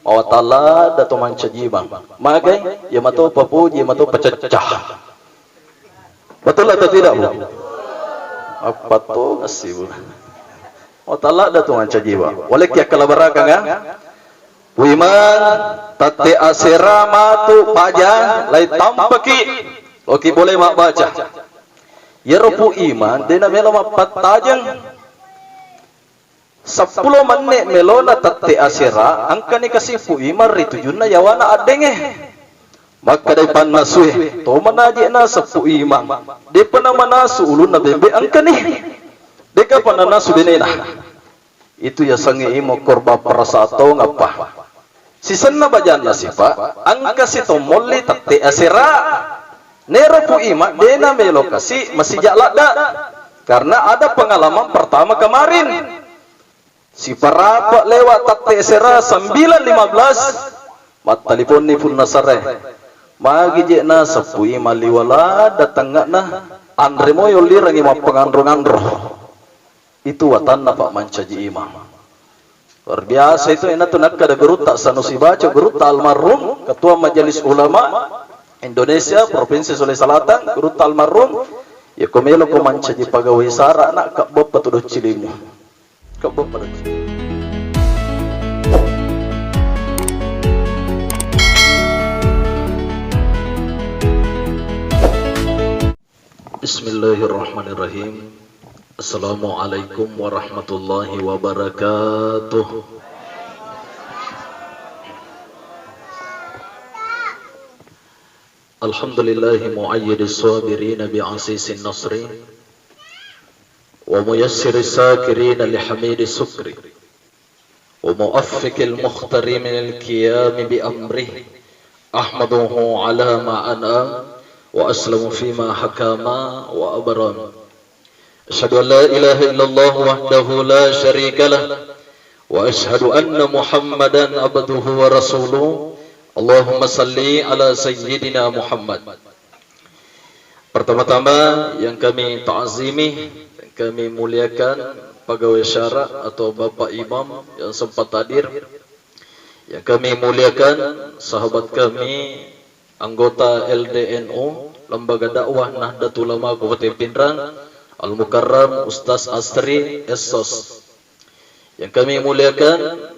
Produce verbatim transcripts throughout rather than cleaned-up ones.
Mawatang ladda to mancaji imang. Magai, iya mato papoji, iya mato pacecca. Betul atau tidak, Bu? Apa to ngasih, Bu? Mawatang ladda to mancaji imang. Walekki akkalabarakang, ya? Pu Imang, tette asera matu paja, lai tampaki. Oke, boleh mabbaca. Iyaro Pu Imang, dena melo mappattajeng. Seppulo menne melona tette asera, engkani kasi Pu Imang ri tujunna yawana addenge. Makkedai pannasue, to manaje naseng Pu Imang. Depa namanasu ulunna bembe engkani. Deka pananasu benena. Itu yasengnge imo korban perasaan tongeppa. Sisenna bajanna sipa, engka sitommolli tette asera. Nero Pu Imang, dena melo kasi masija ladda. Karena ada pengalaman pertama kemarin. Siparape lewat tette asera sembilan lima belas, mattaliponni Punnasare. Magi je naseng Pu Imang liwa ladda tengngana, anre moi ollirangi mappanganro-nganro. Itu watanna, Pak, mancaji imang. Luar biasa itu, enatu nakkeda gurutta Sanusi Baco, gurutta almarhum, Ketua Majelis Ulama Indonesia Provinsi Sulawesi Selatan, gurutta almarhum, ya ko melo ko mancaji pegawai sara, nak, kebbeppa tu doccilimu. Kebbeppa doccilimu. Bismillahirrahmanirrahim. Assalamualaikum warahmatullahi wabarakatuh. Alhamdulillahi muayyidis sabirina bi asisin nasri wa muyassiris sakirina li hamidi sukri. وموفق المختارين للقيام بأمره، أحمده على ما أنعم، وأسلم فيما حكم وأبرم. أشهد أن لا إله إلا الله وحده لا شريك له، وأشهد أن محمدا عبده ورسوله. اللهم صل على سيدنا محمد. Pertama-tama yang kami ta'zimi, yang kami muliakan pegawai syara atau Bapak Imam yang sempat hadir, yang kami muliakan sahabat kami anggota L D N U, Lembaga Dakwah Nahdlatul Ulama Kabupaten Pinrang, Al Mukarram Ustaz Asri, S Sos. Yang kami muliakan,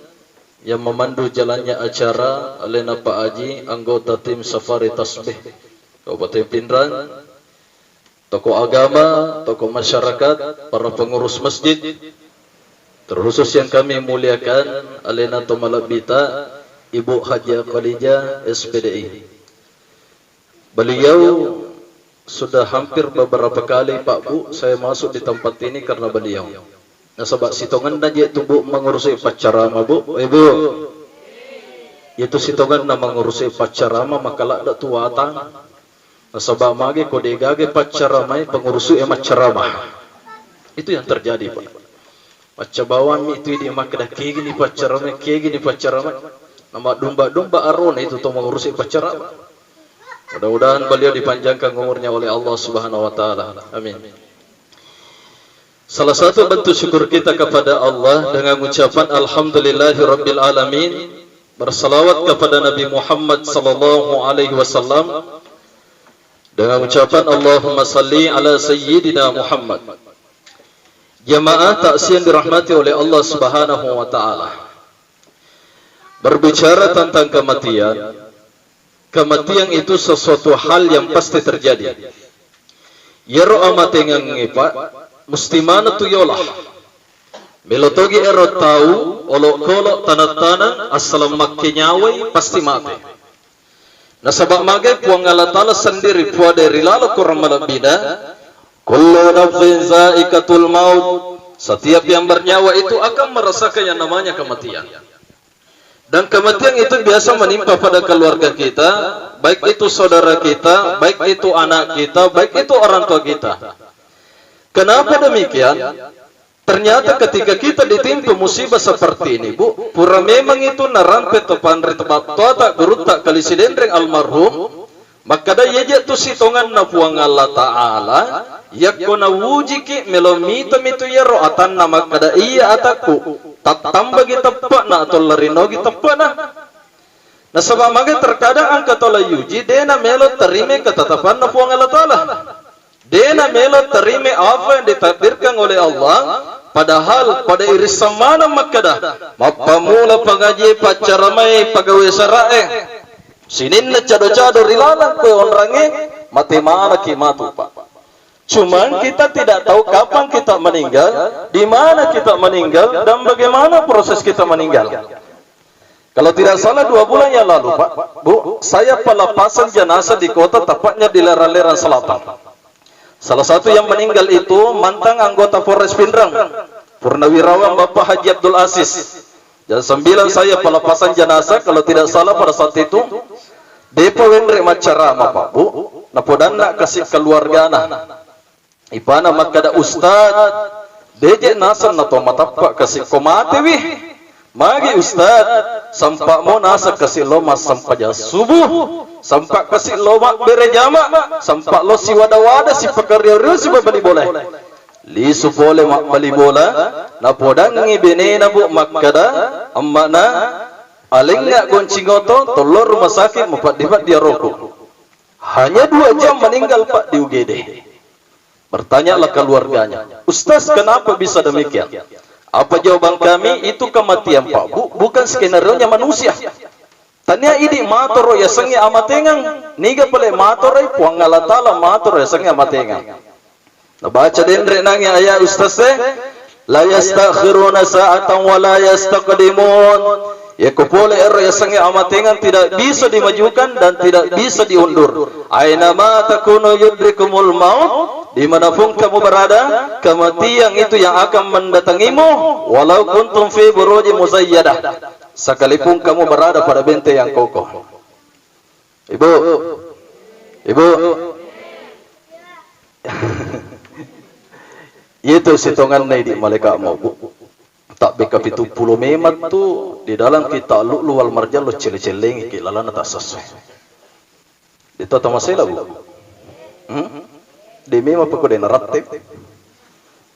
yang memandu jalannya acara, alena Pak Haji, anggota tim Safari Tasbih Kabupaten Pinrang, tokoh agama, tokoh masyarakat, para pengurus masjid, terkhusus yang kami muliakan, alena to malebbita, Ibu Haji Khadijah, S P D I. Beliau sudah hampir beberapa kali, Pak, Bu, saya masuk di tempat ini karena beliau. Nasaba sitongenna je tu, Bu, mengurusi paccarama, Bu. Eh, Bu. Itu sitongenna mengurusi paccarama, maka ladda tu watang. Nasaba mage ko degaga paccaramai, pengurusu e maccarama. Itu yang terjadi, Pak. Macca bawammi tu idi makkeda, kegini paccarama, kegini paccarama. Nama domba-domba arona itu to mengurusi paccarama. Mudah-mudahan beliau dipanjangkan umurnya oleh Allah Subhanahu wa Ta'ala. Amin. Salah satu bentuk syukur kita kepada Allah dengan ucapan Alhamdulillahirabbil alamin, bersalawat kepada Nabi Muhammad sallallahu alaihi wasallam dengan ucapan Allahumma salli ala sayyidina Muhammad. Jamaah takziah yang dirahmati oleh Allah Subhanahu wa Ta'ala. Berbicara tentang kematian, kematian itu sesuatu hal yang pasti terjadi. Iyaro amatengengnge, Pak, musti maneng tu yola. Melo togi ero tau, olokolo, taneng-taneng, assaleng makkenyawai, pasti mate. Nasaba magai Puang Allah Ta'ala sendiri puadai ri laleng Korang malebbina, kullu nafsin zaikatul maut, setiap yang bernyawa itu akan merasakan yang namanya kematian. Dan kematian itu biasa menimpa pada keluarga kita, baik itu saudara kita, baik itu anak kita, baik itu orang tua kita. Kenapa demikian? Ternyata ketika kita ditimpa musibah seperti ini, Bu, pura memang itu narampe to panrita battoata, gurutta Kali Sidenreng almarhum, makkeda iyaja tu sitonganna Puang Allah Ta'ala, yakko nawujiki melo mitami tu iyaro atanna makkeda, iya atakku. Tattambagi teppe'na atau larinogi teppe'na. Nasaba magai terkadang engka tau la yuji, de' namelo terima ketetapanna Puang Allah Ta'ala. De' namelo terima apa yang ditakdirkan oleh Allah, padahal pada iriseng maneng makkeda, mappamula pengaji, paccaramai, pegawai syara'e, sininna cado-cado ri laleng koe onrangnge, mate manaki matu, Pak. Cuman kita tidak tahu kapan kita meninggal, di mana kita meninggal, dan bagaimana proses kita meninggal. Kalau tidak salah dua bulan yang lalu, Pak, Bu, saya pelepasan jenazah di kota, tepatnya di Lerang-Lerang Selatan. Salah satu yang meninggal itu mantan anggota Polres Pinrang, Purnawirawan Bapak Haji Abdul Aziz. Jam sembilan saya pelepasan jenazah, kalau tidak salah pada saat itu, de'pa wenre maccarama, Pak, Bu, napodanna kasi keluargana. Ipana makkeda, "Ustaz, de' je naseng nato matappa kasi ko matewi." "Magi Ustaz?" "Sempa' mo naseng kasi lo massempajang subuh, sempa' kasi lo mabbere jama, sempa' lo siwada-wada, sipakario-rio, sibabali bola." Lisu pole mabbali bola, napodangngi benena, Bu, makkeda, "Emma'na, alengnga goncing oto, tollo rumah sakit, mupeddi-peddi aroku." Hanya dua jam meninggal, Pak, di U G D. Bertanyalah keluarganya, "Ustaz, kenapa bisa demikian?" Apa jawaban kami? "Itu kematian, Pak, Bu, bukan skenario-nya manusia. Tania idi matoro yasengnge amatengang, niga pale matoroi Puang Allah Ta'ala matoro yasengnge amatengang." Nabaca denre nangnge ayat ustaz e, "La yastakhiruna sa'atan wa la yastaqdimun." Yako pole ero yasengnge amatengang tidak bisa dimajukan dan tidak bisa diundur. "Aina ma takunu yudrikumul maut." Dimanapun kamu berada, kematian itu yang akan mendatangimu, walau kuntum fi buruji muzayyadah. Sekalipun kamu berada pada benteng yang kokoh. Ibu, ibu, itu sitonganna idi malaika mau, Bu. Tabbekka pitu pulo memang tu di dalam kitab Lu'lu wal Marjan lo celle-cellengi ki lalana tak sesuai. Itu tamasela, Bu. Hmm? Di memang peko de naratte.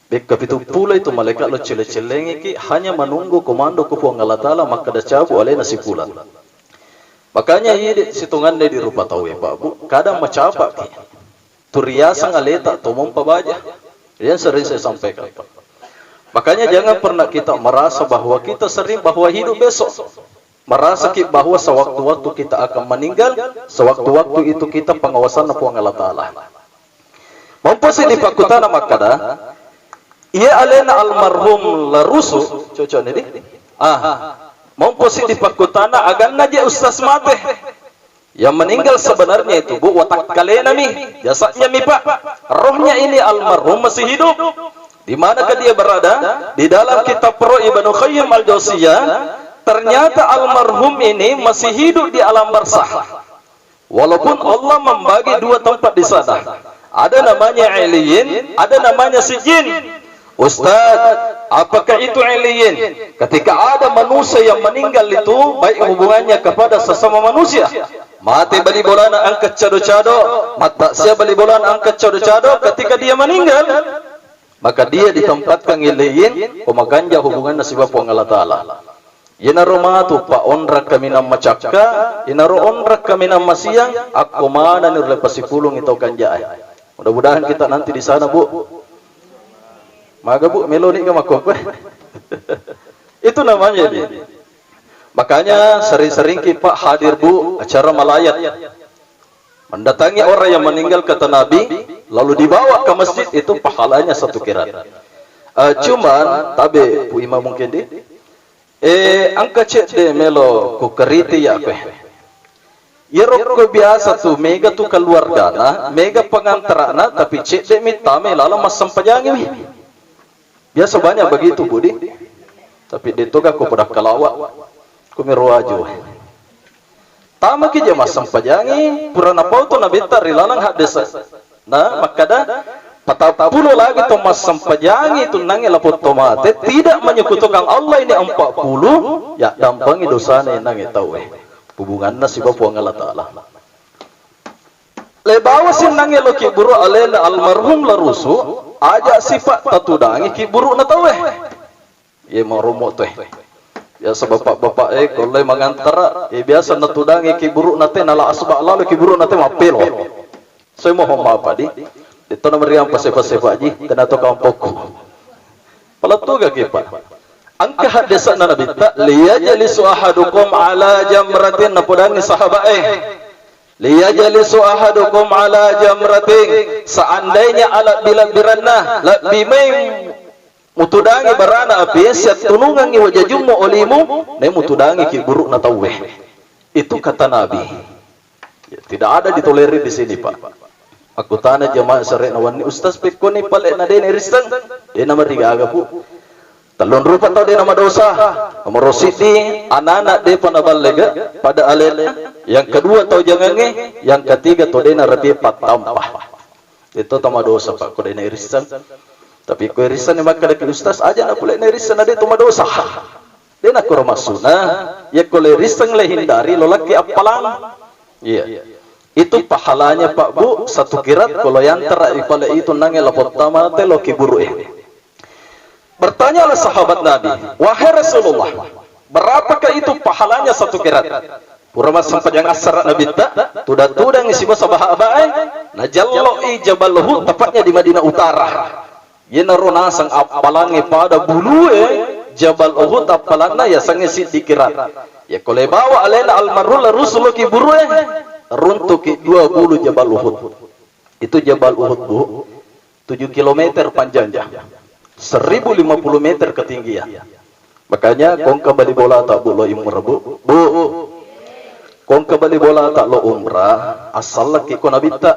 Bekka pitu pulo itu malaikat lo celle-cellengi ki hanya menunggu komando ku Puang Allah Ta'ala makkeda cabu alena sipulang. Makanya idi sitonganna di rupa tau ya, Pak, Bu. Kadang macapa ki. Turiasang aleta tomompa baja. Yang sering saya sampaikan, Pak. Makanya jangan pernah kita merasa bahwa kita sering, bahwa hidup besok. Merasa ki bahwa sewaktu-waktu kita akan meninggal, sewaktu-waktu itu kita pengawasanna Puang Allah Ta'ala. Mompo si dipakkutana makkada, iya alena almarhum Larusu, cocok nih, di? Ah, mompo si dipakkutana aganna je ustaz mate. Yang meninggal sebenarnya itu, Bu, watakkalena mi, jasadnya mi, Pak. Rohnya ini almarhum masih hidup. Di manakah dia berada? Di dalam kitab Roh Ibnu Qayyim Al-Jauziyah, ternyata almarhum ini masih hidup di alam barzah. Walaupun Allah membagi dua tempat di sana. Ada namanya Iliyin, ada namanya Sijjin. Ustaz, apakah itu Iliyin? Ketika ada manusia yang meninggal itu, baik hubungannya kepada sesama manusia. Mate bali bolana angkat cado-cado, mataksia bali bolana angkat cado-cado ketika dia meninggal. Maka dia ditempatkan Iliyin, pemaganja hubunganna sibawa Puang Allah Ta'ala. Iyanaro matu, Pak, onrak kaminang macakka, iyanaro onrak kaminang masiang, akko manani ri leppasipulungi tau kanjae. Mudah-mudahan kita nanti di sana, Bu. Maga, Bu, meloni ga makkokkoe? Itu namanya ini. Makanya sering-sering ki, Pak, hadir, Bu, acara malayat. Mendatangi orang yang meninggal, kata Nabi, lalu dibawa ke masjid, itu pahalanya satu kirat. Eh, cuman, tabe, Bu Imam mungkin di, eh, engka cedde melo ku keriti ya, Pak. Iyaro ko biasa tu, mega tu keluargana, mega pengantarana, tapi cedde mi tame lalang massempajangi mi. Biasa banyak begitu, Budi. Tapi de toga ko pada kalawa. Ko mero aju. Tamaki je massempajangi, pura napau tu nabitta ri laleng haddesa. Nah, makkada, patappulo lagi to massempajangi tu nangnge lapong to mate, tidak menyekutukan Allah ini empat puluh, ya dampangi dosana nangnge tau e. Hubunganna siba Puang Allah Ta'ala. Lebawa sinnangnge lo kibburu alena almarhum Larusu, aja sipa tatudangi kibburuna tauwe. Iye maromo to e. Biasa bapak-bapak e, ko le mangantara, e biasa natudangi kiburu'na te, nala asba lalo kiburu'na te mappelo. Sai mohon maaf, Pak, di. Itu nomor yang pase-pase, Pak Ji, kena to kampokku. Palettuga ki, Pak. Engka haddesanna Nabitta, "Liyajlisu ahadukum ala jamratin," napodangi sahabat e. "Liyajlisu ahadukum ala jamratin," seandainya alebbi-lebbiranna, lebbi mai mutudangi barana api, siattunungangi wajajummu olimu, ne mutudangi kiburu'na tauwe. Itu kata Nabi. Ya, tidak ada ditolerir di sini, Pak. Aku tanya jamaah sare na wani, "Ustaz, pekkoni pale na dene risseng?" Dena marigaga, Bu. Tellung rupa tau dena madosa. Nomor siddi, anak-anak depa naballega pada alena. Yang kedua, tau jangange. Yang ketiga, tau dena rapi pattampa. Itu tamadosa, Pak, ko dena irisseng. Tapi ko irisseng ni makkadaki, "Ustaz, aja na pole na irisseng, na de to madosa." Dena koro maksudna, ya ko le risseng le hindari, lo lakki appalang. Iya. Itu pahalanya, Pak, Bu, satu kirat, kalau yantara ipale itu nange lapor tamate lo kiburu e. Bertanyalah sahabat Nabi, "Wahai Rasulullah, berapakah itu pahalanya satu kirat?" Pura massempajang assara Nabitta, tuda-tudangi sibawa sahabat e, najallo'i Jabal Uhud, tepatnya di Madinah Utara. Yenaro naseng appalangnge pada bulue Jabal Uhud, appalanna yasengnge siddi kirat. Ya ko le bawa alena almarhum la rusuloki burue, runtuki dua bulu Jabal Uhud. Itu Jabal Uhud, Bu. Tujuh kilometer panjangnya, seribu lima puluh meter ketinggian. Makanya, kongka bali bola tak, Bu, lo imur, Bu. Bu, kongka bali bola tak, lo umrah, asal lagi ko Nabitta.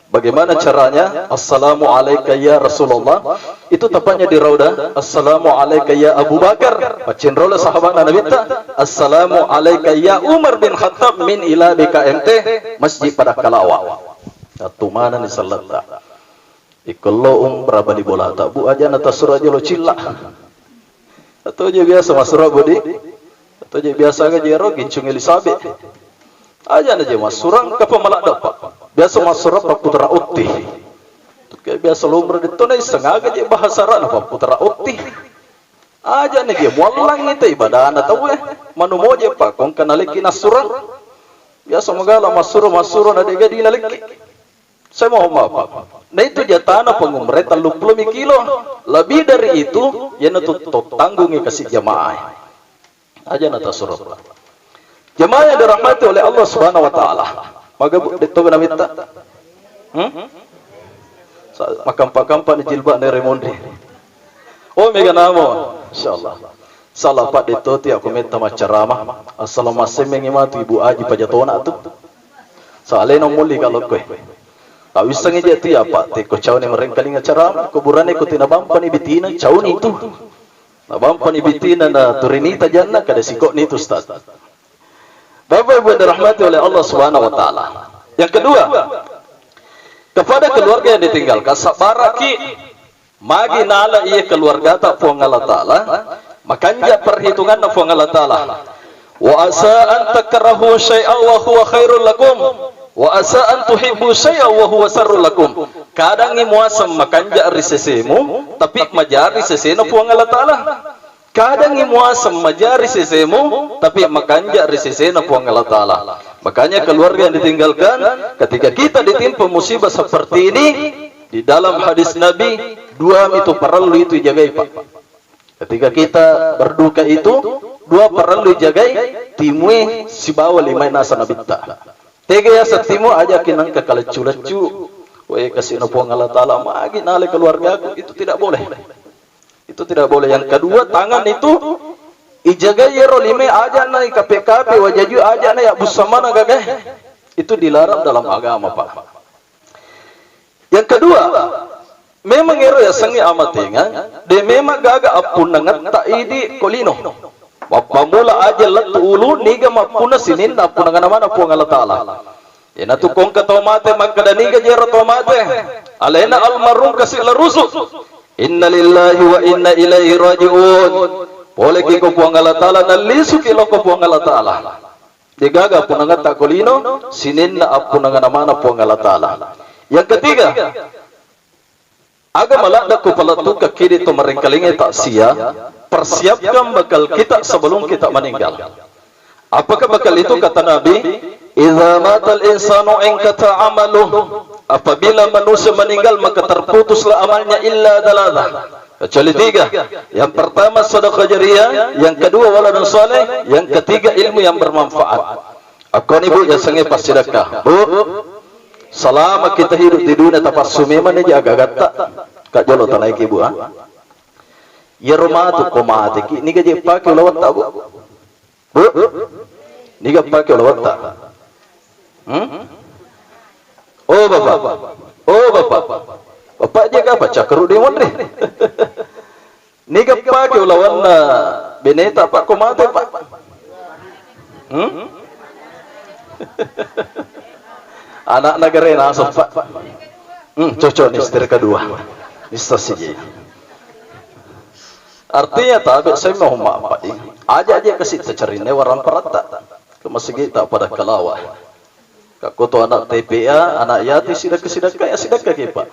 Bagaimana caranya? "Assalamu alaika ya Rasulullah." Itu tepatnya di Raudah. "Assalamu alaika ya Abu Bakar." Paccing rola sahabatna Nabitta. "Assalamu alaika ya Umar bin Khattab min ila B K M T, Masjid Pada Kalawa." Satu mana ni salata. Ikkello umrah bali bolata, Bu, ajana tasura jolo cilla. Atau je biasa masura, Bu, di? Atau je biasa ga jero gincung Elizabeth. Ajana je masura engka pa maladda, Pak. Biasa masura pa putra utti. Kayak biasa lo umrah di tona iseng aga je bahasa Arabna pa putra utti. Ajana je muallang itu ibadahna tau e. Manu moje, Pak, kongka nalekki nasura. Biasa magala masura, masura na dega di nalekki. Saya mohon maaf, Pak. Nah, itu jatana pengumrah telluppulo mi kilo. Lebih dari itu, yana tu to-, tanggungi kasih jamaah. Aja na tasuro. Jamaah yang dirahmati oleh Allah Subhanahu wa Ta'ala. Maga, Bu, detto na minta. Hmm? Sa-, makampa-kampa ni jilbab ni Remondi. Oh, mega namo. Insyaallah. Salah, Pak, detto ti aku metta maccarama. Assalamualaikum matu Ibu Aji pajatona tu. Salena mulli kalau koe. Awissengngi je tu ya, Pak, teko cauni merengkalinga carama, kuburane ku tina bampani bitina, cauni tu. Na bampani bitina na turinita janna, kada sikokni tu, Ustaz. Bapak Ibu yang dirahmati oleh Allah Subhanahu wa Ta'ala. Yang kedua, kepada keluarga yang ditinggalkan, sabaraki. Magi nala iya keluargata Puang Allah Ta'ala, makanja perhitunganna Puang Allah Ta'ala. "Wa asa an takrahu syai'an wa huwa khairul lakum, wa asa an tuhibbu syai'an wa huwa syarrul lakum." Kadangngi muaseng makanja ri sesemu, tapi maja ri sesena Puang Allah Ta'ala. Kadangngi muaseng maja ri sesemu, tapi makanja ri sesena Puang Allah Ta'ala. Makanya keluarga yang ditinggalkan, ketika kita ditimpa musibah seperti ini, di dalam hadis Nabi, dua itu parellu itu ijagai, Pak. Ketika kita berduka itu, dua parellu ijagai, timue sibawa limae nasa Nabitta. Tega yaseng timu, ajaki nengka kaleccu-leccu, wae kasih na Puang Allah Ta'ala, magi nale keluargaku, itu tidak boleh. Itu tidak boleh. Yang kedua, tangan itu ijagai yero lime, ajana ikape-kape, wajaju ajana ya busamana gagae. Itu dilarang dalam agama, Pak. Yang kedua, memang ero yasengnge amatengang, de memang gaga appunnangetta idi ko lino. Mappamula aja lettu ulu, niga mappunna sininna appunnanganna mana Puang Allah Ta'ala. Iyanatu kongka tau mate makkeda niga jero tau mate. Alena almarhum kasi larusu. Inna lillahi wa inna ilaihi raji'un. Poleki ko Puang Allah Ta'ala, nallisuki loko Puang Allah Ta'ala. Degaga appunnangetta ko lino, sininna appunnanganna mana Puang Allah Ta'ala. Yang ketiga, aga maladda ku palettukka kidi to marengkalingai taksia, Persiapkan bekal kita sebelum kita meninggal. Apakah bekal itu? Kata Nabi, "Idza matal insanu inqata amaluh." Apabila manusia meninggal, maka terputuslah amalnya illa tsalatsa. Kecuali tiga. Yang pertama sedekah jariah, yang kedua waladun saleh, yang ketiga ilmu yang bermanfaat. Akkoni, Bu, yasengnge passidekka. Bu, selama kita hidup di dunia, tapassu memang ni jaga gatta. Kak jolo tanaiki, Bu, ha? Iyaro matu ko mateki, niga je pake ulawetta, Bu? Bu? Niga pake ulawetta? Hmm? Oh, Bapak. Oh, Bapak. Bapak je kapa cakru di monri. Niga pake ulawanna beneta, Pak, ko mate, Pak? Hmm? Anak negara nasab, Pak. Hmm, cocok nih, istri kedua. Bisa sih. Artinya tabe saya mau mak, Pak. Aja aja kasih tercerine warang perata. Ke masjid tak pada kelawa. Kakko to anak T P A, anak yatim, sidekka-sidekka, ya sidekka ki, Pak.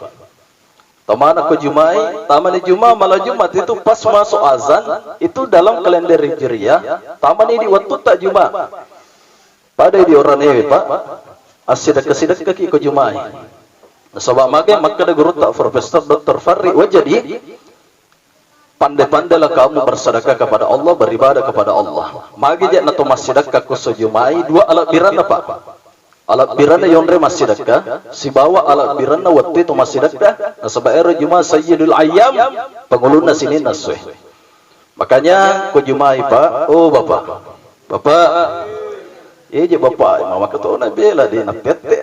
Tamana ko Jumai, tamani Juma, malam Jumat itu pas masuk azan, itu dalam kalender Hijriah, tamani di waktu tak Juma. Pada di orang ewe, Pak, assidekka-sidekka ki ko Jumai. Nasaba mage makkeda guru tak Profesor Doktor Farri Wajadi, "Pandai-pandailah kamu bersedekah kepada Allah, beribadah kepada Allah." Magi je na to massidekka ko so Jumai, dua alabbiranna, Pak. Alabbiranna yonre massidekka, sibawa alabbiranna wettu to massidekka, nasaba ero Juma sayyidul ayyam, pangulunna sininna essoe. Makanya ko Jumai, Pak, oh Bapak, Bapak, iya je Bapak, mama ketona bela de na pette.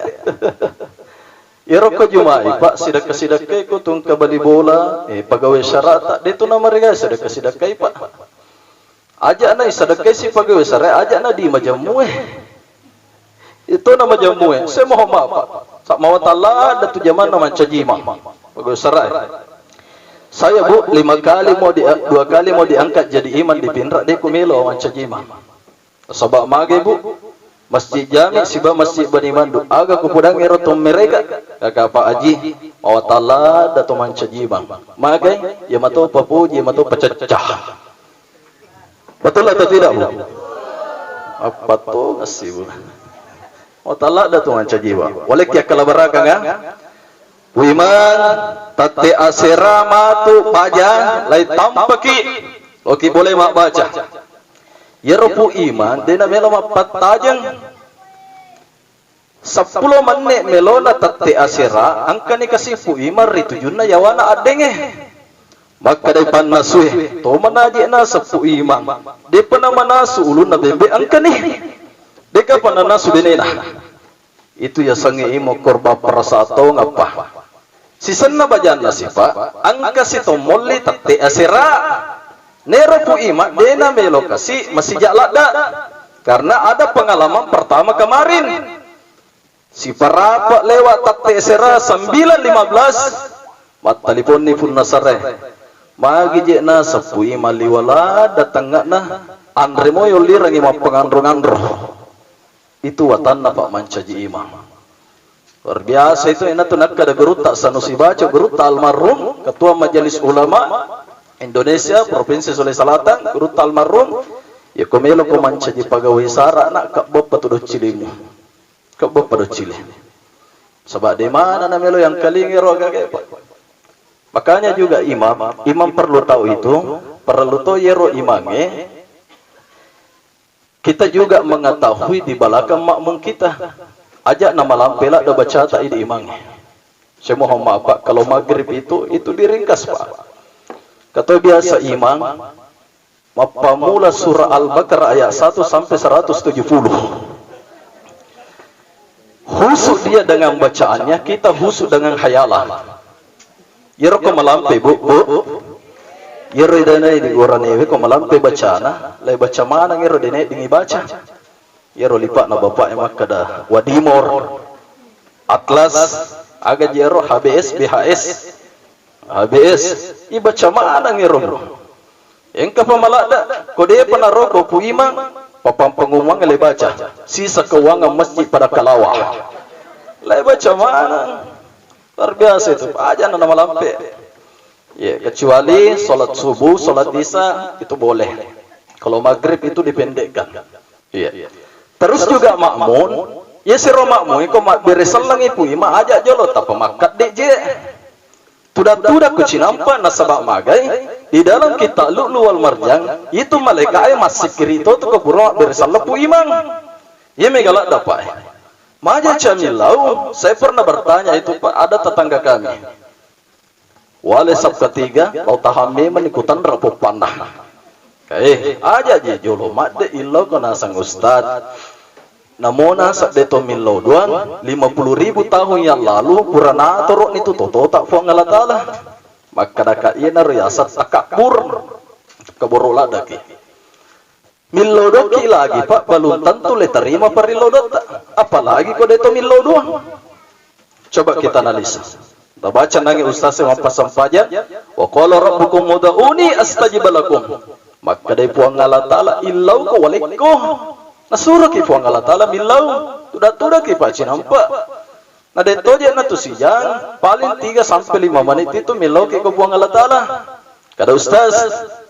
Iyaro ko Jumai, Pak, sidekka-sidekkai ko tungka bali bola, eh, pegawai syara'ta, de tu namariga sidekka-sidekkai, Pak. Aja na isadekkai si pegawai syara', aja na di majammu, eh. Itu na majammu, eh. Saya mohon maaf, Pak. Sa mawatalla ada tu jamanna mancaji imam. Pegawai syara', eh. Saya, Bu, lima kali mau di, dua kali mau diangkat jadi imam di Pinrang, de ku melo mancaji imam. Saba' mage, Bu, Masjid Jami siba Masjid Bani Mandu. Aga kupudangngi ero to mereka, kaka Pak Haji, mawatalla ada to mancaji imam. Mage, iya mato papuji, iya mato pacaccah. Betul atau tidak, Bu? Apa to ngasi, Bu? Mawatalla ada to mancaji imam. Walekki akkalabarakanga. Pu Imang, tette asera matu paja, lai tampaki. Oki boleh mabbaca. Iyaro Pu Imang, de na melo mappattajeng. Seppulo menne' melona tette asera, engkani kasi Pu Imang ri tujunna yawana addengnge. Makkadai pannasue, to manaje naseng Pu Imang. Depa namanasu ulunna bembe engkani. Deka pa nanasu benena. Itu yasengnge imo korban perasaan tongeppa. Sisenna bajanna sipa, engka si to molli tette asera. Nero Pu Imang, de na melo kasi masija ladda. Karena ada pengalaman pertama kemarin. Siparapa lewat tette asera sembilan lima belas, mattaliponni Punnasare. Magi je naseng Pu Imang liwa ladda tengngana, anre moi ollirangi mappanganro-nganro. Itu watanna, Pak, mancaji imam. Luar biasa itu, ina tu nakkeda gurutta Sanusi Baco, gurutta almarhum, Ketua Majelis Ulama Indonesia Provinsi Sulawesi Selatan, gurutta almarhum, ya ko melo ko mancaji pegawai sara, nak, kabbeppa tu doccilimu. Kabbeppa doccili. Saba' de mana na melo yang kalingi ro gage, Pak. Makanya juga imam, imam perlu tahu itu, perlu to yero imangnge, kita juga mengetahui di belakang makmum kita. Aja na malampe ladda bacata idi imangnge. Saya mohon maaf, Pak, kalau maghrib itu, itu diringkas, Pak. Kata biasa imam, mappamula surah Al-Baqarah ayat satu sampai seratus tujuh puluh. Khusyuk dia dengan bacaannya, kita khusyuk dengan khayalan. Iyaro ko malampe, Bu, Bu. Iyaro idanai di goranewe ko malampe bacana, lai baca maneng iyaro de naeddingi baca. Iyaro lipa'na bapa'e makkeda, Wadimor, Atlas, aga ji iyaro, H B S, B H S. H B S, ibaca maneng iyaro. Engka pa maladda, ko depa naroko Pu Imang, pappang pengumuman le baca. Sisa keuangan masjid pada kalawa. Le baca maneng. Luar biasa itu, aja na malampe. Iya, kecuali sholat subuh, sholat isya itu boleh. Kalau maghrib itu dipendekkan. Iya. Terus juga makmun, ya siro makmun ko mabbere sellengi pu imang aja jolo tappa makkedde je. Tuda-tuda ku cinampa nasaba magai di dalam kitab Lu'lu wal Marjan itu malaikae massikiri to tu kepuro mabbere selleng pu imang. Iya mega ladda, Pak. Maja camillau, saya pernah bertanya itu, Pak, ada tetangga kami. Wale sab ketiga, lao tahang memang ni kutanra poppanna. Eh, aja je jolo madde illau ko nasang ustad. Namona sabbe to millau doang, lima puluh ribu tahun yang lalu pura natoro ni tu toto tak Puang Allah Taala. Makkadaka iyanaro yaseng takabbur. Kaboro ladaki. Millau doki lagi, Pak, belum tentu le terima parillau dotta. Apalagi ko deto millau doang. Coba kita analisa. Tabaca nangi ustaz yang mappasempajang, "Wa qala rabbukum ud'uni astajib lakum." Makkadai Puang Allah Taala, "Illau ko walekko." Nasuroki Puang Allah Taala millau, tuda-tudaki Pak cinampa. Na de toje na tu sijang, paling tiga sampai lima menit itu millau ki ko Puang Allah Taala. Kada ustaz,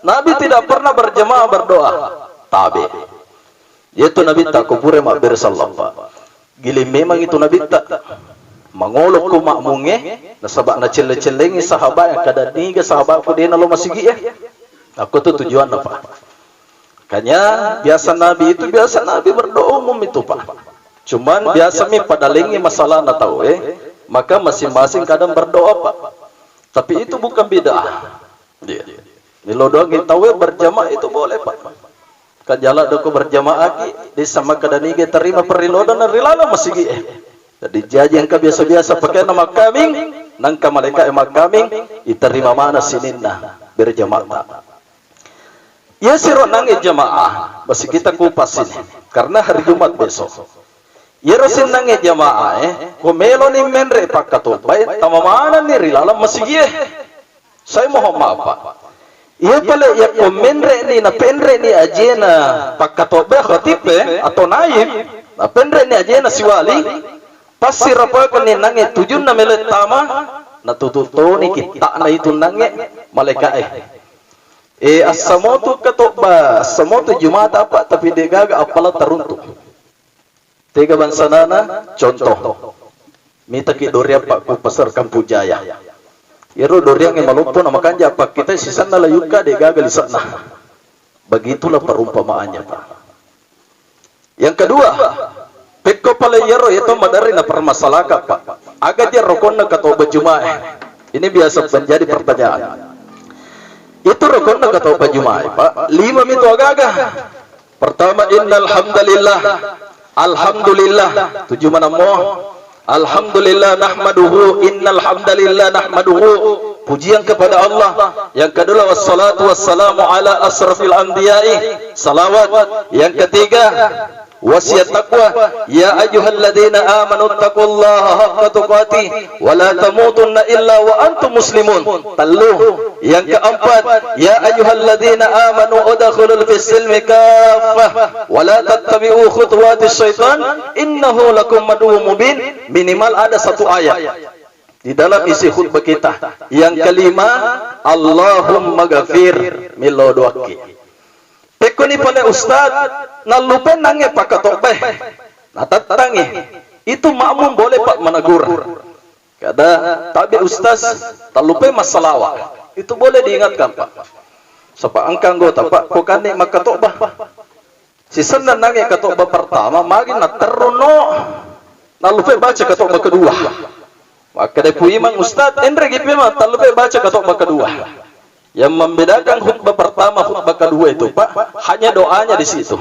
Nabi tidak pernah berjamaah berdoa. Tabe. Yaitu Nabi tak ko pura mabbere selleng, Pak. Giling memang itu Nabi tak. Mangolo ko makmunge, nasaba nacelle-cellengi sahabat yang kada niga sahabat ko dena lo masigi ya. Aku tu tujuan apa? Makanya biasa Nabi itu biasa Nabi berdoa umum itu, Pak. Cuman biasa mi padalengi masalah na tau eh, maka masing-masing kadang berdoa, Pak. Tapi itu bukan bid'ah. Iya. Millau doang tau eh berjamaah itu boleh, Pak. Kan jala doko berjamaah ki, di sama kadaniga terima perilodan ri laleng masigi eh. Jadi jaji engka biasa-biasa pakai nama kaming, nangka malaika eh makaming, iterima mana sininna berjamaah. Iya siro nange jamaah, basi kita kupas ini, karena hari Jumat besok. Iyaro sinnange jamaah eh, ko meloni menre pakkatobbae, tama manenni ri laleng masigie. Saya mohon maaf, Pak. Iya pale yakko menre'ni, napenre'ni ajena pakkatobbae, khatib eh, atau naib, napenre'ni ajena siwali, passirapakenni nange tujunna melo tama, natututtoni kitta'na itu nange malaika'e. Eh, assamotu katobba, assamotu Jumata apa, tapi degaga appalang taruntu. Tega bangsanana, contoh. Mitaki doriang Pak ku Pasar Kampung Jaya. Iyaro doriang e maloppo na makanja pakkitai sisenna layukka degaga lise'na. Begitulah perumpamaannya, Pak. Yang kedua, pekko pale iyaro iyatu maderri na permasalahkan, Pak. Aga je rokonna katobba Jumae? Ini biasa menjadi pertanyaan. Itu rokonna katobba Jumae, Pak. Lima mitu agaga. Pertama, innal hamdalillah. Alhamdulillah. Tuju manammo. Alhamdulillah nahmaduhu. Innal hamdalillah nahmaduhu. Pujian kepada Allah. Yang kedua, wassalatu wassalamu ala asrafil anbiya'i. Salawat. Yang ketiga, wasiat takwa. Ya ayyuhalladzina amanu taqullaha haqqa tuqatih wa la tamutunna illa wa antum muslimun. Tellu. Yang keempat, ya ayyuhalladzina amanu udkhulul fis silmi kaffah wa la tattabi'u khutuwatis syaitan innahu lakum aduwwum mubin. Minimal ada satu ayat di dalam isi khutbah kita. Yang kelima, Allahumma ghafir, millau doakki. Pekkoni pale ustaz, nallupe nange pakkatobbae. Natattangi. Itu makmum boleh, Pak, menegur. Kada, tapi ustaz, tallupe massalawa. Itu boleh diingatkan, Pak. Sapa engka anggota, Pak, ko kanni makkatobba. Sisenna nange katobba pertama, magi naterruno. Nallupe baca katobba kedua. Makkeda pu imang ustaz, enregi pu imang, tallupe baca katobba kedua. Yang membedakan khutbah pertama, khutbah kedua itu, Pak, hanya doanya di situ.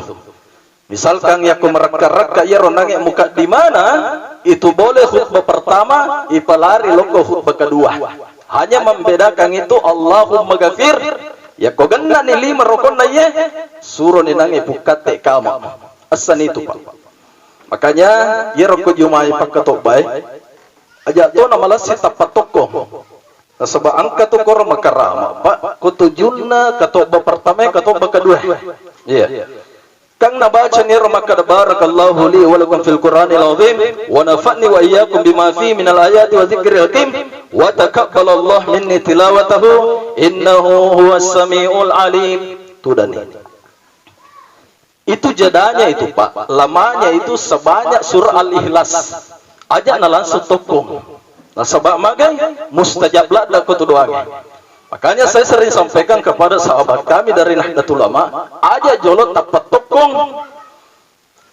Misalkan yakko merekka-rekka iyaro nange mukaddimana, itu boleh khutbah pertama, ipalari lokko khutbah kedua. Hanya membedakan itu, Allahumma ghafir, yakko gennani lima rokonna iye, suroni nange pukkatte kama. Essani itu, Pak. Makanya, iyaro ko Jumai pakkatobbae, aja tona malessi tappa tokko. Nasaba engka tu koro makarama, Pak, ko tujunna katobba pertama, katobba kedua. Iya. Kang nabaca niro makkada, "Barakallahu li wa lakum fil Qur'anil azim, wa nafa'ni wa iyyakum bima fihi minal ayati wa dzikril hakim, wa taqabbalallahu minni tilawatahu, innahu huwas samiul alim." Tudani. Itu jadanya itu, Pak. Lamanya itu sebanyak surah Al-Ikhlas. Aja na langsung tokkong. Nasaba magai, mustajab ladda ko tu doange. Makanya saya sering sampaikan kepada sahabat kami dari Nahdlatul Ulama, aja jolo tappa tokkong.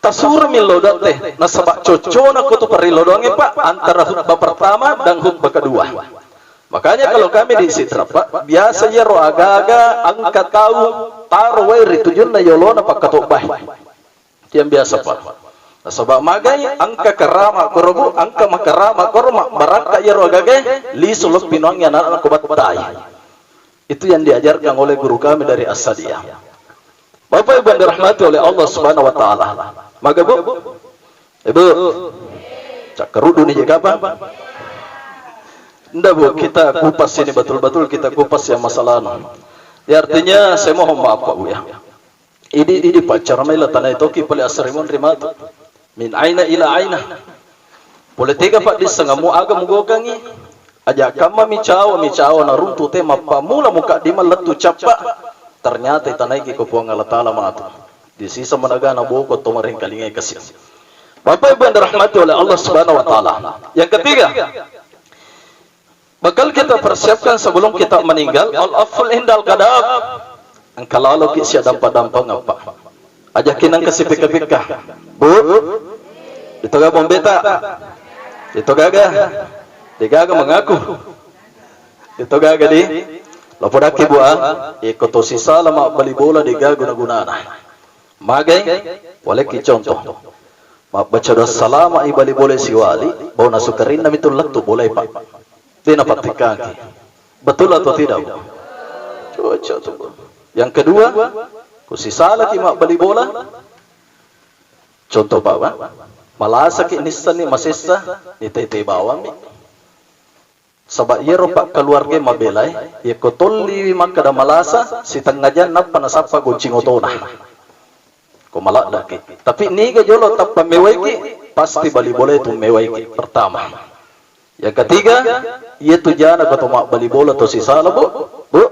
Tasuro mi lodotte, nasaba coccona ko tu parellodoangnge, Pak, antara khutbah pertama dan khutbah kedua. Makanya kalau kami di Sidrap, Pak, biasa iyaro aga-aga engka tau taro wae ri tujunna yolona pakkatobbae. Itu yang biasa, Pak. Nasaba magai engka karama koro, Bu, engka makarama koro, mabbarakka iyaro agagae, lisu leppi noangngi anakna ko battai. Itu yang diajarkan oleh guru kami dari As-Sadiyah. Bapak Ibu yang dirahmati oleh Allah Subhanahu wa Ta'ala. Maga, Bu? Ibu, cakkaruddu ni je kapang? Nda, Bu, kita kupas ini betul-betul, kita kupas yang masalah anu. Ya, artinya saya mohon maaf, Pak Bu, ya. Idi, idi paccaramai la tanai toki pale asrimun rimatu. Min aina ila aina. Pole tega paddissengammu aga mugokangi. Aja kamma micawa, micawa naruntu te mappamula mukaddimang lettu cappa. Ternyata itanaiki ko Puang Allah Ta'ala matu. Di sisa managana boko to marengkalingai kasi. Bapak Ibu yang dirahmati oleh Allah Subhanahu wa Ta'ala. Yang ketiga, bakal kita persiapkan sebelum kita meninggal, al-aful indal qadab. Engka laloki sia dampa-dampang apa? Ajaki nangka sipikka-pikka. Bu, itu ga bombeta? Itu gaga? Degaga mengaku. Itu gaga di? Lapodaki, Bu, ah. Iko to sisala mabbali bola dega guna-gunana. Magai, walekki contoh. Mabbaca doa salama i bali bola siwali, bau nasukerinna mitu lettu bola, Pak. Dena pattikkangki. Betul atau tidak, Bu? Cocok tuh, Bu. Yang kedua, ku sisalaki mabbali bola. Contoh, Pak, Pak. Malasaki nissenni masessa, nitete bawammi. Saba iyaro pakkaluarga mabelae, yekko tolliwi makkada malasa, sitengnga jang nappa nasappa goncing otona. Ko maladdaki. Tapi niga jolo tappa mewaiki, pasti bali bola itu mewaiki. Pertama. Yang ketiga, iya tu jana ko to mabbali bola to sisala, Bu. Bu.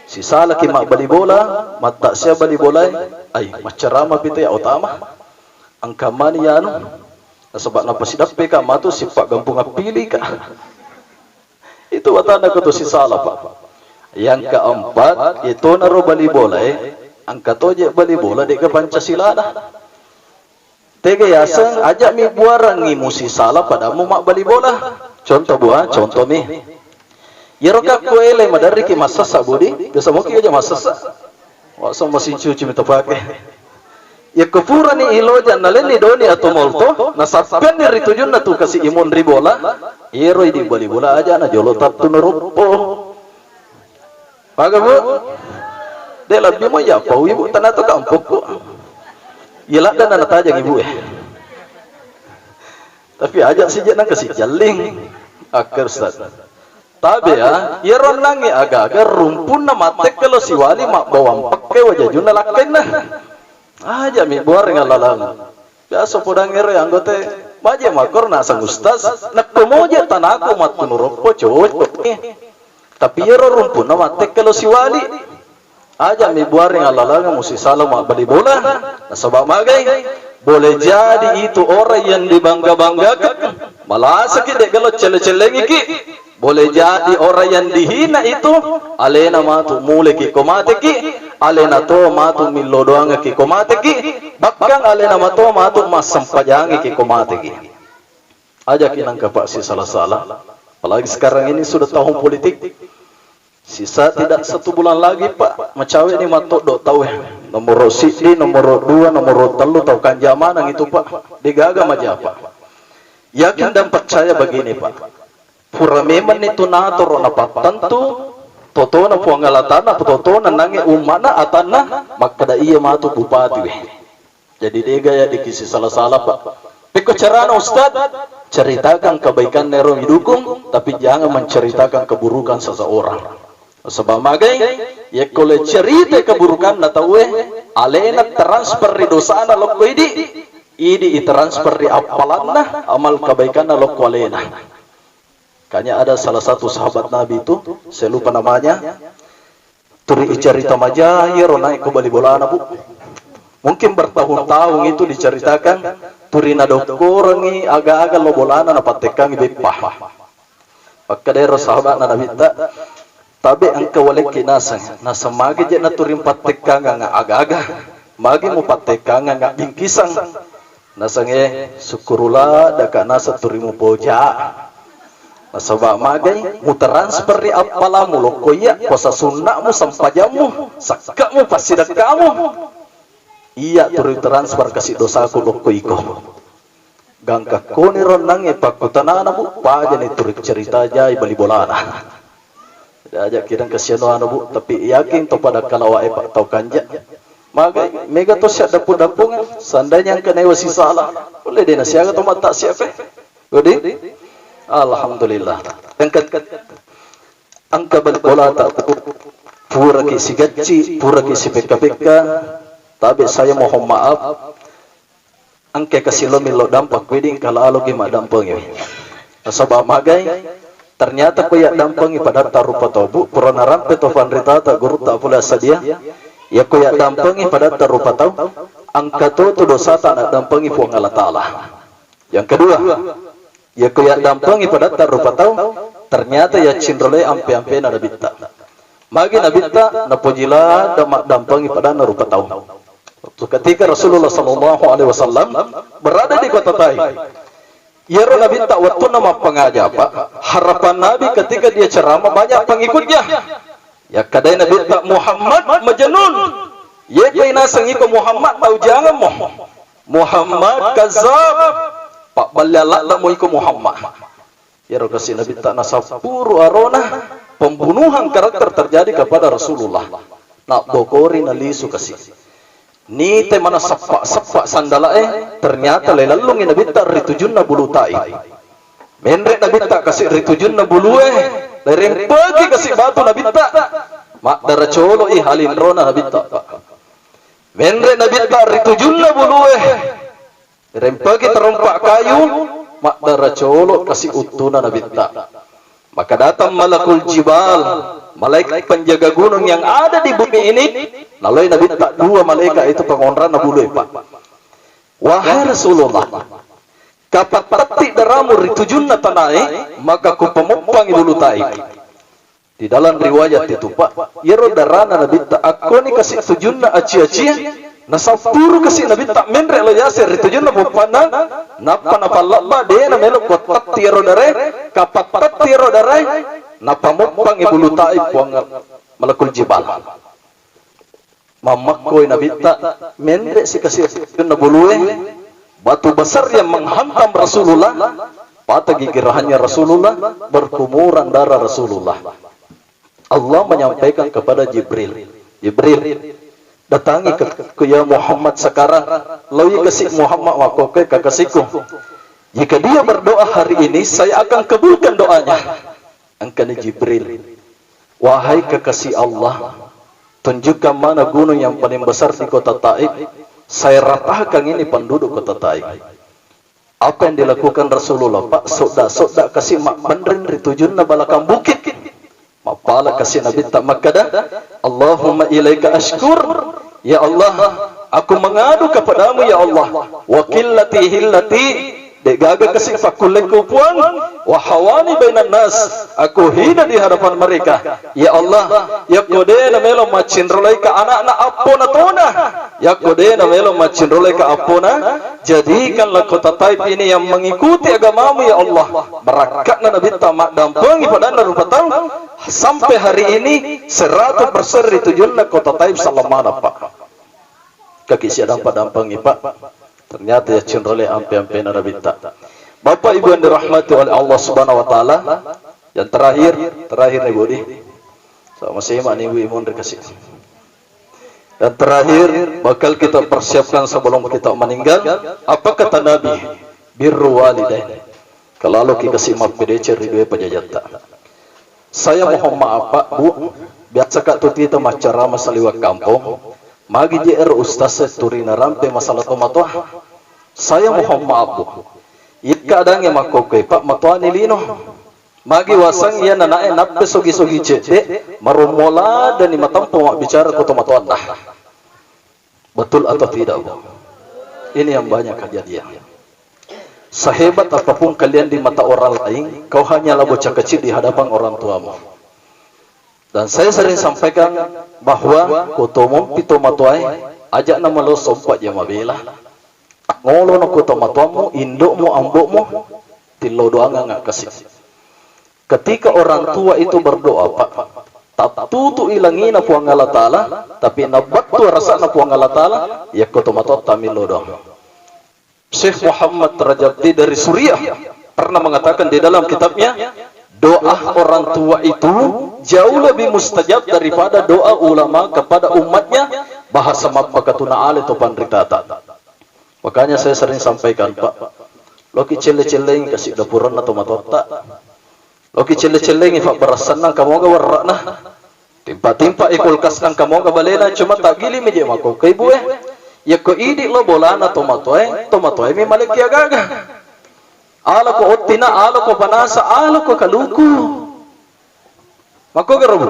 Sisalaki mabbali bola, matta sia bali bola, ai, maccarama pite ya utama. Engka mani yanu. Nasaba napasidappeka matu sipaggampung appilika. Itu watana ko to sisala, Pak. Yang keempat, itu naro bali bola, eh. Engka toje bali bola dega Pancasilana. Tega yaseng, aja mi buarangi musisala padamu mabbali bola. Contoh, Bu, ah, contoh mi. Iyaro kakko ele maderriki massessa, Budi, biasa moki aja massessa. Waseng mesin cuci mi tapake. Yakko purani iloja nalenni doni atau molto, nasappianni ri tujunna tu kasi imun ri bola, iyaro idi bali bola aja na jolo tattu naroppo. Maga, Bu? De lebbi mo ya pau ibu tanato kampokku. Iya ladda na natajang ibu eh. Tapi aja sije nang kasi jalling. Akker Ustaz. Tabe ya, iyaro nangnge aga-aga rumpunna mattekke lo siwali mabbawang pekke wajajunna lakkainna. Aja mi buareng allalang. Biasa podang ero anggota maje makor nasang ustaz, nakko moje tanaku mattunu roppo cocok. Tapi iyaro rumpunna mattekke lo siwali. Aja mi buareng allalanga musisala mabbali bola. Nasaba magai? Boleh jadi itu orang yang dibangga-banggakan. Malasaki de galo celle-cellengiki. Boleh jadi orang yang dihina itu alena matu muleki ko mateki, alena to matu millo doangeki ko mateki, bahkan alena mato matu massempajangeki ko mateki. Ajaki nangka Pak sisala-sala. Apalagi sekarang ini sudah tahun politik. Sisa tidak satu bulan lagi, Pak, macawe ni matoddo tau eh. Nomoro siddi, nomoro dua, nomoro tellu tau kanjamanang itu, Pak. Degaga maja, Pak. Yakin dan percaya begini, Pak. Pura memang itu natoro napattentu, totona Puang Allah Ta'ala, totona nange ummana atanna, makkada iya matu bupati weh. Jadi dega ya dikisi salah-salah, Pak. Pekko carana Ustaz, ceritakan kebaikan nero didukung, tapi jangan menceritakan keburukan seseorang. Nasaba magai, yakko le cerita keburukanna tauwe, alena transfer ri dosana lokko idi, idi itransfer ri appalanna, amal kebaikanna lokko alena. Kanya ada salah satu sahabat Nabi itu, saya lupa namanya, turi icarita maja iyaro naik ko bali bolana, Bu. Mungkin bertahun-tahun itu diceritakan, turi nadokkorengi aga-aga lo bolana napattekkangi beppa. Makkedaro sahabatna Nabitta, "Tabe engka walekki naseng, naseng magi je naturing pattekkangang aga-aga, magi mupattekkangang bingkisang." Nasengnge, "Sukkurula daka naseng turi mupoja. Nasaba magai mutransfer ri appalamu lokko iya, puasa sunna'mu, sempajammu, sakke'mu, passidekkamu. Iya turi transfer kasi dosaku lokko iko." Gangka koni ronnangnge pakkutanana, Bu, pajani turi cerita jai bali bolana. Jadi aja kirang kasihan anu, Bu, tapi yakin to pada kalawa e Pak tau kanja. Magai mega to siap dapung-dapungan, seandainya engka newa sisala, boleh deh nasiaga to mata siap e. Jadi alhamdulillah. Engka engka bali bola tak puraki sigacci, puraki sipekka-pekka, tapi saya mohon maaf, engka kasi lo millo dampeng, kuidi engka lalo gi maddampengi. Nasaba magai, ternyata ko yaddampengi padatta rupa tau, Bu, pura narampe to panritata gurutta pole assadia, yakko yaddampengi padatta rupa tau, engka to tu dosata naddampengi Puang Allah Taala. Yang kedua, yakko yaddampengi padatta rupa tau, ternyata yaccinrolai ampe-ampena Nabitta. Magi Nabitta napoji ladde maddampengi padanna rupa tau. Waktu ketika Rasulullah sallallahu alaihi wasallam berada di kota Taif, iyaro Nabitta wettunna mappangaja, Pak, harapan Nabi ketika dia ceramah banyak pengikutnya. Yakkadai Nabitta, "Muhammad majnun." Yepe naseng iko Muhammad tau jangemmo. "Muhammad kazzab." Pabballe aladdemo iko Muhammad. Iyaro kasi Nabitta nasappuru arona, pembunuhan karakter terjadi kepada Rasulullah. Nabbokori nalisu kasi. Nite mana sappa-sappa sandalae, ternyata lailellungi Nabitta ri tujunna bulu Taif. Menre Nabitta kasi ri tujunna bulue, lairempeki kasi batu Nabitta. Maddara colo i halinrona Nabitta, Pak. Menre Nabitta ri tujunna bulue, rempeki terompa kayu, maddara colo kasi uttuna Nabitta. Maka datang malakul jibal, malaikat penjaga gunung yang ada di bumi ini, naloi Nabitta dua malaikat itu pengonranna bulu, Pak. "Wahai Rasulullah, kapattetti daramu ri tujunna tanae, maka kupamoppangi bulu Taif." Di dalam riwayat itu, Pak, iyaro darana Nabitta akkoni kasi tujunna aci-acia, nasappuru kasi Nabitta menre lo yase ri tujunna poppanna, nappa napallabba, de namelo kuattetti iyaro darae, kapattetti iyaro darae, napamoppangi bulu Taif Puang malakul jibal. Mammakkoi Nabitta, menre sikasi ri tujunna bulue, batu besar yang menghantam Rasulullah, patah gigirahannya Rasulullah, berkumuran darah Rasulullah. Allah menyampaikan kepada Jibril, "Jibril, datangi ke, ke ya Muhammad sekarang, laui kasi Muhammad makkokkoe kakasiku. Jika dia berdoa hari ini, saya akan kabulkan doanya." Engkani Jibril, "Wahai kekasih Allah, tunjukkan mana gunung yang paling besar di kota Taif, saya ratakan ini penduduk kota Taif." Apa yang dilakukan Rasulullah, Pak? Sodda-sodda kasi mabbenreng ri tujunna balakang bukit. Mappala kasi Nabitta makkada, "Allahumma ilaika ashkur." Ya Allah, aku mengadu kepadamu ya Allah. "Wa qillati hillati." De'gaga kasi pakkullekku Puang, "wa hawani bainan nas," aku hina di hadapan mereka. Ya Allah, yakko de namelo maccinrolaika anakna appona tona, yakko de namelo maccinrolaika appona, jadikanlah kota Taif ini yang mengikuti agamamu ya Allah. Barakka'na Nabitta maddampengi padanna rupa tau, sampai hari ini seratus persen ri tujunna kota Taif sallamana, Pak. Kaki sia dampa-dampangi, Pak. Ternyata yaccinrole ampe-ampena Nabitta. Bapak Ibu yang dirahmati oleh Allah Subhanahu wa Ta'ala, yang terakhir, terakhir nih, Budi. Sama sema nih, Ibu, Imun, dikasih. Yang terakhir, bakal kita persiapkan sebelum kita meninggal, apa kata Nabi? "Birru walidain." Kalau lo kita simak pedece ridwe pajajatta. Saya mohon maaf, Pak, Bu. Biasa ka tu tita maccarama saliweng kampong. Magi je ero ustaz e turi narampe masalah tomatoa. Saya mohon maaf, Bu. Iya keadaangnge makkokkoe, Pak, matoani lino. Magi waseng iya nanae nappe sogi-sogi cedde, marommo ladani matempo mabbicara ko tomatoanna. Betul atau tidak, Bu? Ini yang banyak kejadian. Sehebat apapun kalian di mata orang lain, kau hanyalah bocah kecil di hadapan orang tuamu. Dan saya sering sampaikan bahwa ko tomompi tomatoae, aja' na malo sompa' je mabela. Ngolo no ko tomatoammu, indo'mu, ambo'mu, tillo doangang kasi'. Ketika orang tua itu berdoa, Pak, tattutu ilangina Puang Allah Ta'ala, tapi nabattu arasana Puang Allah Ta'ala, yakko tomatoatta millo doang. Syekh Muhammad Rajab di dari Suriah pernah mengatakan di dalam kitabnya, doa orang tua itu jauh lebih mustajab daripada doa ulama kepada umatnya, bahasa mappakatuna ale to panritata. Makanya saya sering sampaikan, Pak, loki celle-cellengi kasi' dapuranna tomatoatta. Loki celle-cellengi pabbarassanna engka moga werra'na. Timpa-timpa i kulkasna engka moga balena, cuma taggili mi je' makkokkoe, Bu e. Yakko idi' lo bolana tomatoae, tomatoae mi malekki agaga. Alako ottina, alako panasa, alako kaluku. Makkogaro, Bu?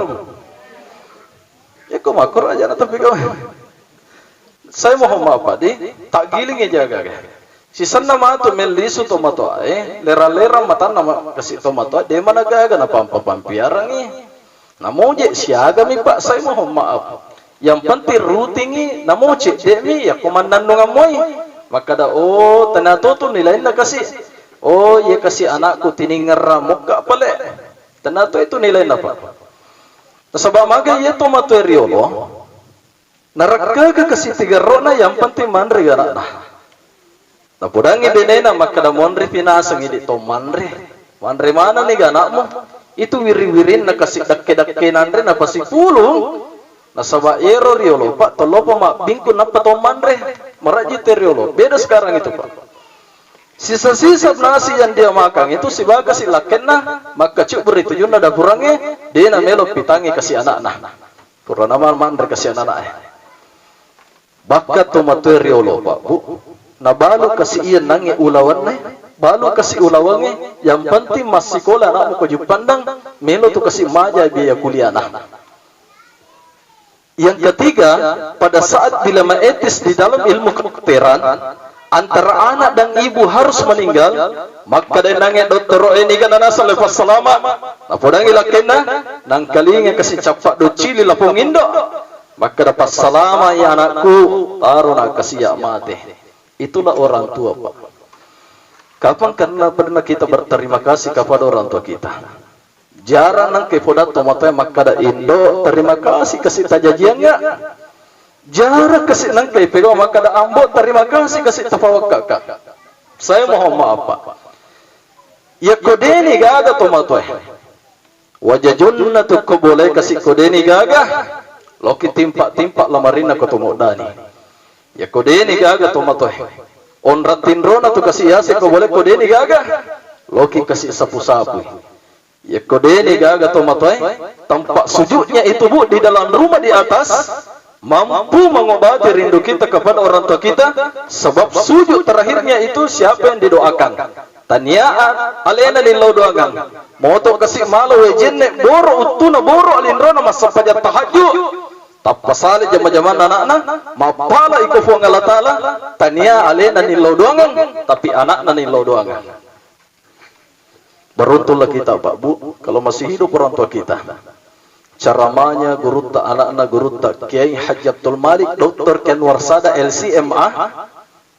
Yakko makkoro aja' na tapi kau. Saya mohon maaf, Pak, di taggilingi jaga. Sisenna matu mellisu tomatoae, lera-lera matanna ma-, kasi' tomatoa, de' mana gaga napampa-pampiarangi. Namo je' siagami, Pak, saya mohon maaf. Yang penting rutingi, namo cedde'mi, yakko mannannungang moi. Makkada, "Oh, tena to tu nilainna kasi'. Oh, iya kasi' anakku tiningerra mokka pale." Tena to itu nilainna, Pak. Nasaba' maga iya tomatoa riolo, narekkaga kasi' tigerro'na, yang penting manre anakna. Napodangngi benena makkada, "Monripi naseng idi' to manre. Manre manenni ga anakmu?" Itu wiri-wirinna kasi' dakke-dakke nanre napasipulung. Nasaba' ero riolo, Pak, tollopa mabbingkung nappa to manre. Marajji te riolo. Beda sekarang itu, Pak. Sisa-sisa nasi yang dia makan itu sibagasi lakkenna, makkacubburi tujunna dapurangnge, de' namelo pitangngi kasi' anakna. Purana ma-, manre kasi' anakna e. Bakka tomatoa riolo, Pak, Bu, nabalu kasi' iya nangnge ulawenna, balu kasi' ulawengnge, yang penting massikola anakmu ko Juppandang, melo tu kasi' maja biaya kuliahna. Yang ketiga, pada saat dilema etis di dalam ilmu kedokteran, antara anak dan ibu harus meninggal, makkada nangnge dottoro e, "Niga nanaseng le passalama?" Napodangngi lakkenna, nangkalinga kasi' cappa' doccili lapong indo'. Makkada, "Passalama ya anakku, taro na kasi' iya mate." Itulah orang tua, Pak. Kapan karena pernah kita berterima kasih kepada orang tua kita? Jarang nangke podang tomatoa makkada, "Indo, terima kasih kasi' tajajiangnga." Jarang kasi' nangke pegau makkada, "Ambo, terima kasih kasi' tapawakkaka." Saya mohon maaf, Pak. Yakko de'ni gaga tomatoa, wajajunna tu ko bolae kasi' ko de'ni gaga, loki timpa-timpa lamarinna ko tomoddani. Yakko de'ni gaga tomatoa, onrang tinrona tu kasi' yase ko bolae ko de'ni gaga, loki kasi' sapu-sapui. Yakko de'ni gaga tomatoae, tempat sujudnya itu, Bu, di dalam rumah di atas, mampu mengobati rindu kita kepada orang tua kita, sebab sujud terakhirnya itu siapa yang didoakan? Tania alena nillau doangang. Moto kasi' malo wae jenne, boro uttuna, boro alinrona massempajang tahajud. Tappa sale jama-jamanna anakna, mappala iko Puang Allah Ta'ala, tania alena nillau doangang, tapi anakna nillau doangang. Beruntunglah kita, Pak, Bu, kalau masih hidup orang tua kita. Ceramahnya gurutta anakna, gurutta Kiai Haji Abdul Malik, Doktor Kenwar Sada, L C M A,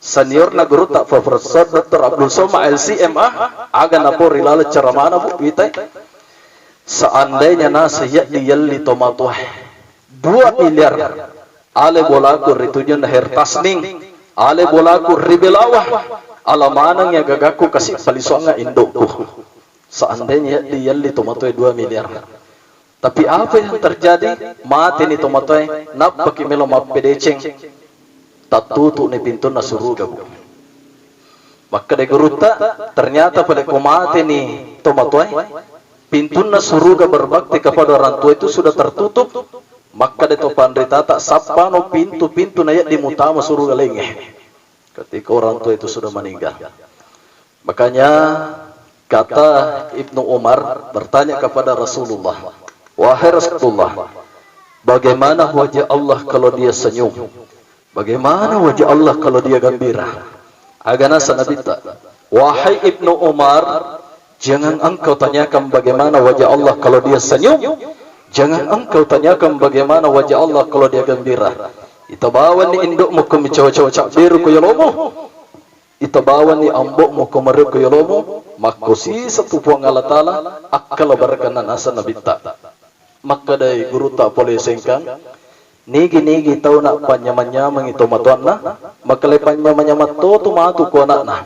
seniorna gurutta Profesor Doktor Abdul Somad, L C M A, aga napori laleng ceramahna, Bu, witai. Seandainya naseng yaddi yelli tomatoa dua miliar, ale bolaku ri tujunna Her Tasning, ale bolaku ri Belawa, ala maneng ya gagaku kasi' palisuangnga indokku. Seandainya yaddi yelli tomatoa dua miliar. Tapi apa yang terjadi? Mateni tomatoa, nappaki melo mappedeceng. Tattutu'ni pintunna suruga, Bu. Makkeda gurutta, ternyata pale ko mateni tomatoa, pintunna suruga berbakti kepada orang tua itu sudah tertutup, makkeda to panritata, sappano pintu-pintu na yaddi mutama suruga laingnge. Ketika orang tua itu sudah meninggal. Makanya kata Ibnu Umar bertanya kepada Rasulullah, "Wahai Rasulullah, bagaimana wajah Allah kalau dia senyum? Bagaimana wajah Allah kalau dia gembira?" Aga naseng Nabitta, "Wahai Ibnu Umar, jangan engkau tanyakan bagaimana wajah Allah kalau dia senyum. Jangan engkau tanyakan bagaimana wajah Allah kalau dia gembira. Itabawanni indukmu ko micawa-cawa cabberu ko yolomu. Itabawanni ambo'mu ko mario ko yolomu." Makkosisa tu Puang Allah Taala, akkala barakanna naseng Nabitta. Makkedai gurutta pole Sengkang, "Nigi-nigi tau na panyamang-nyamangi tomatoanna, maka le panyamang-nyamang to tu matu ko ana'na.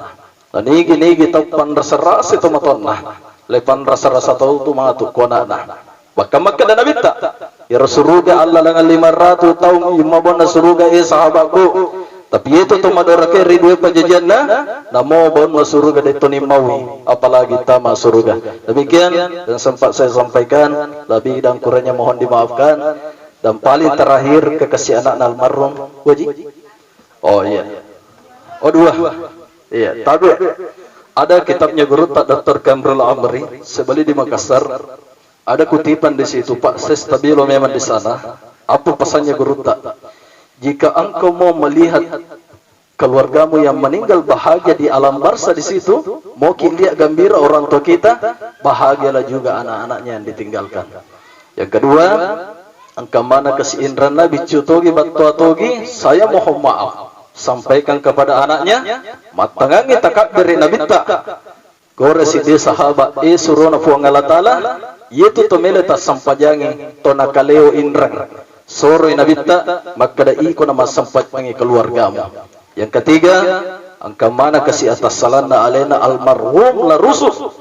Na nigi-nigi tau panrasa-rasa tomatoanna, le panrasa-rasa tau tu matu ko ana'na." Bahkan makkeda Nabitta, "Iyaro suruga allalengang lima ratu taung, imma bonna suruga, eh, sahabatku. Tapi itu to madorake ri dua pajajianna, namo bonna suruga detto nimmawi, apalagi tama suruga." Demikian yang sempat saya sampaikan, lebih dan kurangnya mohon dimaafkan. Dan paling terakhir, kekasih anakna almarhum Waji. Oh iya. Oh, dua. Iya, tabe. Ada kitabnya gurutta Doktor Kamrul Amri, sebeli di Makassar. Ada kutipan di situ, Pak, saya stabilo memang di sana. Apa pesannya gurutta? "Jika engkau mau melihat keluargamu yang meninggal bahagia di alam barzah di situ, mau ki lihat gembira orang tua kita, bahagialah juga anak-anaknya yang ditinggalkan." Yang kedua, engka maneng kasi inranna, biccu togi, battoa togi, saya mohon maaf. Sampaikan kepada anaknya, mattangangngi takabbere Nabitta. Gore siddi sahabat, eh, surona Puang Allah Taala, yetu to mele tassempajangi, to nakaleo inrang. Soroi Nabitta, makkeda iko na massempajangi keluargamu. Yang ketiga, engka maneng kasi atassalanna alena almarhum La Rusuk.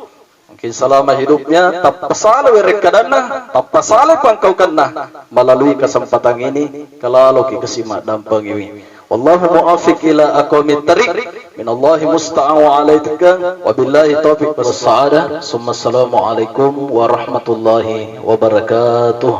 Mungkin selama hidupnya, tappasala werekkadanna, tappasala pangkaukanna. Melalui kesempatan ini, kalaloki kasi maddampengiwi. Wallahu muwaffiq ila aqwamit thariq. Minallahi musta'an wa alaika. Wabillahi taufiq was sa'adah. Summa assalamu alaikum warahmatullahi wabarakatuh.